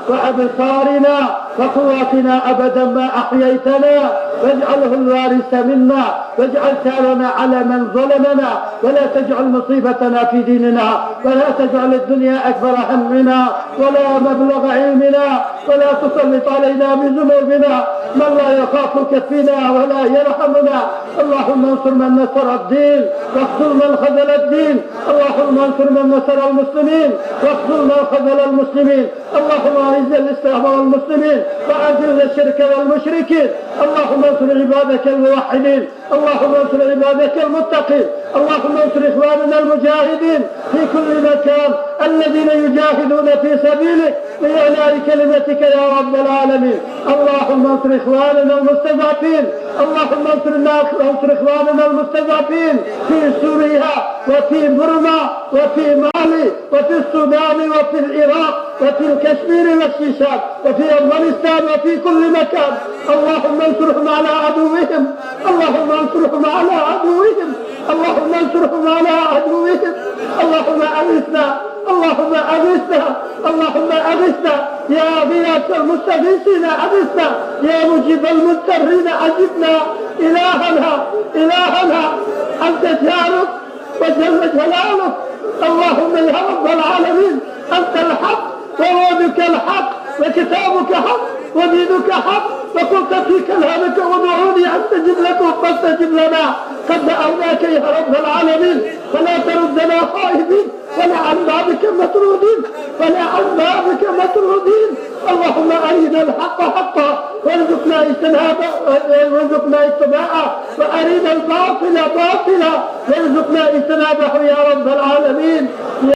وأبصارنا وقواتنا أبدا ما أحييتنا، واجعله الوارث منا، واجعل ثارنا على من ظلمنا، ولا تجعل مصيبتنا في ديننا، ولا تجعل الدنيا أكبر همنا، ولا مبلغ علمنا، ولا تسلط علينا بذنوبنا من لا يخافك فينا ولا يرحمنا. اللهم انصر من نصر الدين، واخذل من خذل الدين. اللهم انصر من نصر المسلمين، واخذل من خذل المسلمين. اللهم أعز الإسلام والمسلمين، وأذل الشرك والمشركين. اللهم انصر عبادك الموحدين. اللهم انصر عبادك المتقين. اللهم انصر إخواننا المجاهدين في كل مكان الذين يجاهدون في سبيلك لإعلاء كلمتك يا رب العالمين. اللهم انصر إخواننا المستضعفين. اللهم انصر الناس، انصر إخواننا المستضعفين في سوريا وفي بورما وفي مالي وفي السودان وفي العراق وفي الكشمير والشيشان وفي أفغانستان وفي كل مكان. اللهم انصرهم على عدوهم. اللهم انصرهم على عدوهم. اللهم انصرهم على عدوهم. اللهم أغثنا. اللهم أغثنا. اللهم أغثنا. يا غياث المستغيثين أغثنا. يا مجيب المضطرين أجبنا. إلهنا، إلهنا، أنت جارك وجل جلالك. اللهم يا رب العالمين، أنت الحق ووعدك الحق وكتابك حق ودينك حق، وقلت في كلامك: "ادعوني أستجب لكم"، فاستجب لنا. قد دعوناك يا رب العالمين، فلا تردنا خائبين. ولا عن بابك مطرودين، ولا عن بابك مطرودين. اللهم أرنا الحق حقا وارزقنا اجتنابه، وارزقنا اتباعه، وأرنا الباطل باطلا وارزقنا اجتنابه يا رب العالمين،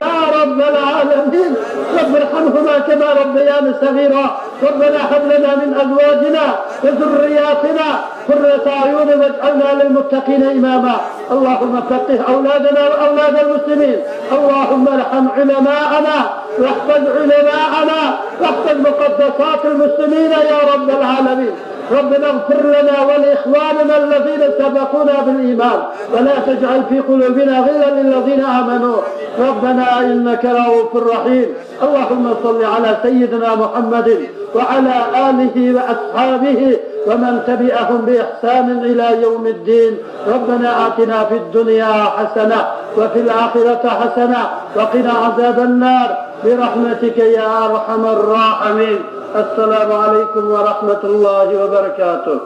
يا رب العالمين. رب ارحمهما كما ربياني صغيرا. ربنا هب لنا من أزواجنا وذرياتنا قرة أعين واجعلنا للمتقين إماما. اللهم فقه أولادنا وأولاد المسلمين. اللهم ارحم علماءنا واحفظ علماءنا واحفظ مقدسات المسلمين يا رب العالمين. ربنا اغفر لنا ولإخواننا الذين سبقونا بالإيمان ولا تجعل في قلوبنا غلا للذين آمنوا ربنا إنك رؤوف رحيم. اللهم صل على سيدنا محمد وعلى آله وأصحابه ومن تبعهم بإحسان إلى يوم الدين. ربنا آتنا في الدنيا حسنة وفي الآخرة حسنة وقنا عذاب النار برحمتك يا أرحم الراحمين. السلام عليكم ورحمة الله وبركاته.